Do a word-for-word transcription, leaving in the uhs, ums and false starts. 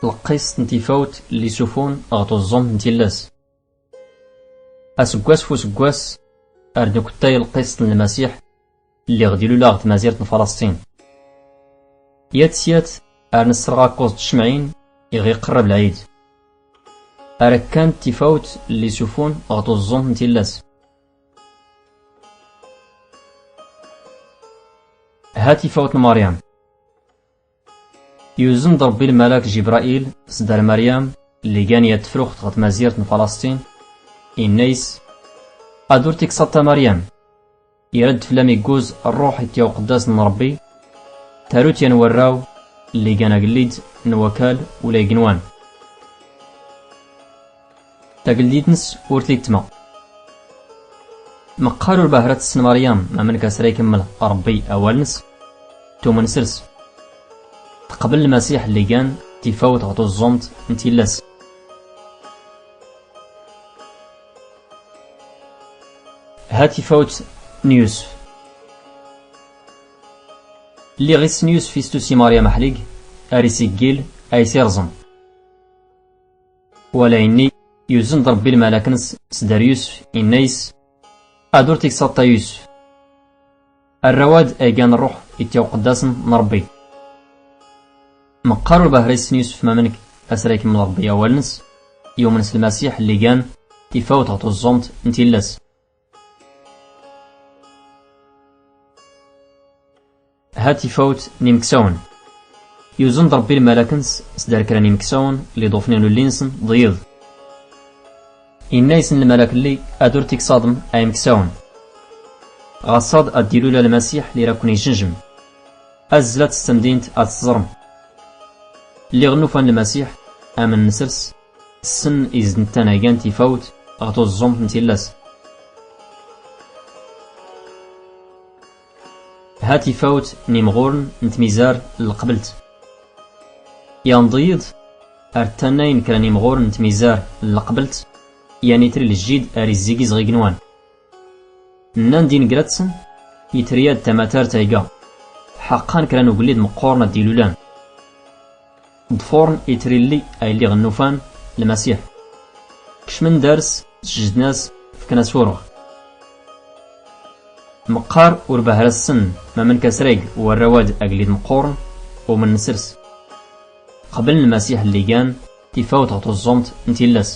Lqist n tifawt lli sufun ɣ tuẓẓumt n tillas. Asggwas f usggwas ar d-nkuttay lqist n lmasiḥ lli ɣ-d-ilul ɣ tmazirt n falasṭin. Yat s yat ar nssrɣ akkuẓ d tcmɛin iɣ-iqrrb lɛid. Ar kkan tifawt lli sufun ɣ tuẓẓumt n tillas. Ha tifawt n maryam. Yuzn-d rbbi lmalak jibrail s-dar maryam lli gan yat tfruxt ɣ tmazirt n falasṭin, inna-is: ad ur tiksaḍt a maryam, ira-d flam igguz rruḥ itya uqddas n rbbi. Tarut yan warraw lli gan agllid n wakal ula ignwan. Tagldit-ns ur t-ittma. Mqqar ur bahra tssn maryam mamnk asra ikmml rbbi awal-ns, tumn srs. Tqbl lmasiḥ lli gan tifawt ɣ tuẓẓumt n tillas. Ha tifawt n yusf. Lliɣ issn yusf istusi maryam aḥlig, ar isiggil, a is-irẓm. Wala inni yuzn-d rbbi lmalak-ns s-dar yusf, inna-is: ad ur tiksaḍt a yusf, arraw-ad a igan rruḥ itya uqddas n rbbi. Mqqar ur bahra issn yusf mamnk asra ikmml rbbi awal-ns, yumn s lmasiḥ lli gan tifawt ɣ tuẓẓumt n tillas. Ha tifawt n imksawn. Yuzn-d rbbi lmalak-ns s-dar kra n imksawn lli ḍufn ilulli-nsn d iḍ. Inna-isn lmalak lli: ad ur tiksaḍm a imksawn, ɣaṣṣaḍ ad-d-ilul a lmasiḥ lli ra kkwn-ijnjm. Azzlat s tmdint ad-tẓrm. Lliɣ nnufan lmasiḥ, amn srs, ssn iz-d-nttan a igan tifawt ɣ tuẓẓumt n tillas. Ha tifawt n imɣurn n tmizar n lqblt. Yan d iḍ ar ttannayn kra n imɣurn n tmizar n lqblt, yan itri lljid ar izzigiz ɣ ignwan. Nnan-d ingrat-sn: itri-ad tamatart a iga, ḥaqqan kra n ugllid mqqurn ad-d-ilulan. Ḍfurn itri lli a illi ɣ nnufan lmasiḥ. Kcmn dar-s, sjdn-as, fkn-as urɣ. Mqqar ur bahra ssn mamnk asra ig warraw-ad agllid mqqurn, umn srs. Qbln lmasiḥ lli gan tifawt ɣ tuẓẓumt n tillas.